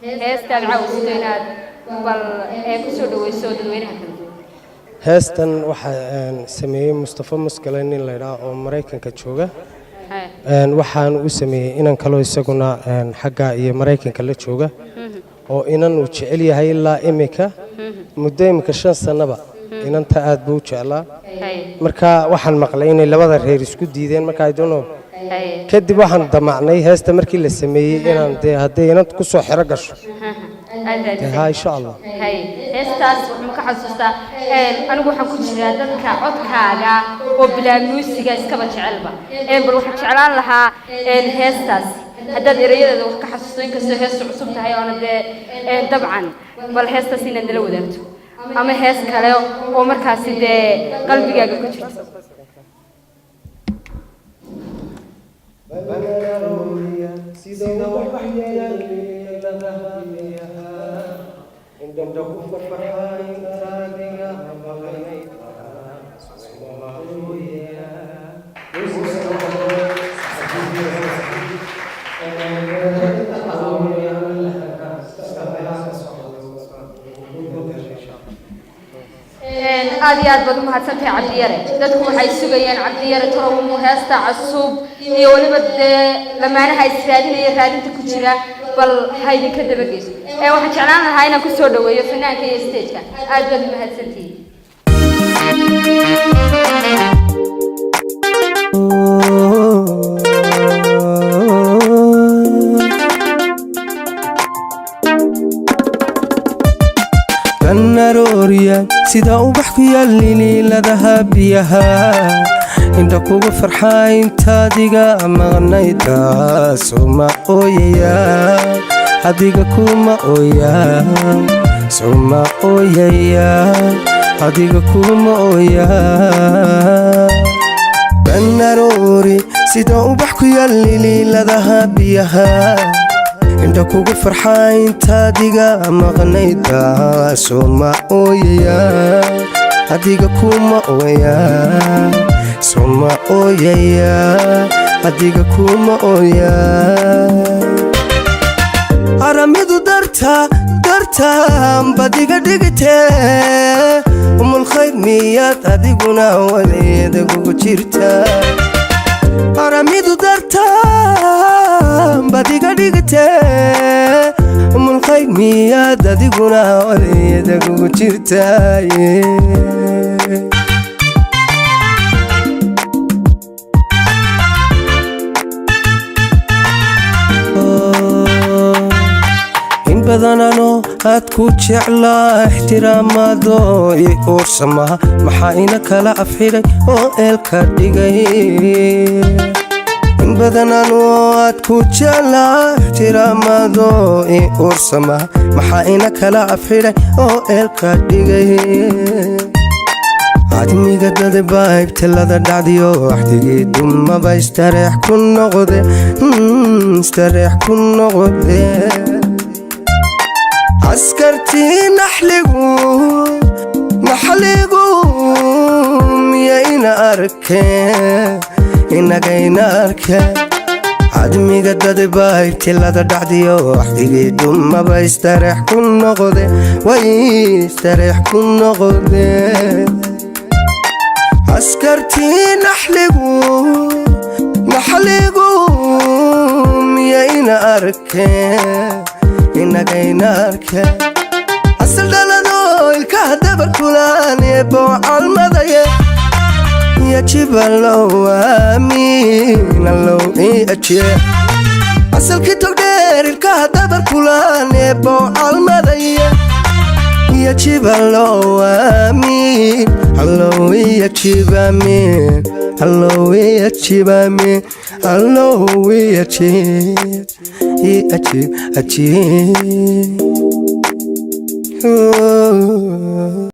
Heestaad caawisto inaad bal ee kusoo dhaweyso dadweynaha kala duwan. Heestan waxaa sameeyey Mustafa Muskale, nin laydhaa oo Maraykanka jooga. Waxaan u sameeyey inan kaloo isaguna xagga iyo Maraykanka la jooga, oo inan uu jecel yahay ilaa imika, muddo imika 5 sannaba inanta aad buu u jeclaa. Marka waxaan maqlay inay labada reer isku diideen. Marka I don't know. Kadib waxaan damacnay heesta markii la sameeyey inaan dee hadday inanta kusoo xero gasho. Aad raadisay. Ha, insha Allah. Hay, heestaas waxaan ka xasuustaa, anigu waxaan ku jiraa dadka codkaaga oo bilaa muusiga iskaba jecelba. Bal waxaan jeclaan lahaa heestaas haddaad erayadeeda wax ka xasuusto, inkastoo heestu cusub tahay oona dee dabcan, bal heestaas inaad nala wadaagto ama hees kale oo markaasi dee qalbigaaga ku jirto. Aad iyo aad baad u mahadsantahay, Cabdiyare. Dadku waxay sugayaan Cabdiyare torow heesta cusub iyo weliba dee lamaanaha israadinaya raadinta ku jira, bal ha idinka dabageyso. Waxaan jeclaan lahaa inaan kusoo dhaweeyo fanaanka iyo stageka. Aad baad u mahadsantihiin. Bannarooriya sida ubax ku yaal liliiladaha biyaha, indha kugu farxaa intaadiga maqnayda, suma ooyaya adiga kuma ooya, suma ooyaya adiga kuma ooya. Bannaroori sida ubax ku yaal liliiladaha biyaha, indha kugu farxaa intaadiga maqnayda, suma ooyaya adiga kuma ooya, suma ooyaya adiga kuma ooya. Aramidu darta darta badiga dhigtee, umulkhayr miyaad adiguna waleeda kugu jirta? Aramidu darta badiga dhigtee, umulkhayr miyaad adiguna waleeda kugu jirtaaye? In badanano aad ku jeclaa ixtiraamaado i uursamaha, maxaa ina kala afxidhay oo eelka dhigay? In badanano aad ku jeclaa ixtiraamaado i uursamaha, maxaa ina kala afxidhay oo eelka dhigay? Cadmiga dadba ibtilada dhacdiyo waxdigii dumaba istareex ku noqde, istareex ku noqde. Askartii naxligu naxligu miyayna arkeen, inagayna arkeen? Cadmiga dadba ibtilada dhacdiyo waxdigii dumaba istareex ku noqde, way istareex ku noqde. Askartii naxligu naxligu miyayna arkeen, inagayna arkeen? Asal dhalado ilkaha dabarkulaan ee bowcalmadaye, yajibalow aamiin allow ii ajiye. Asalkii togdheer ilkaha dabarkulaan ee bowcalmadaye, yajibalow aamiin allow ii ajib aamiin allow ii ajib aamiin allow ii ajib ii ajib ajiib.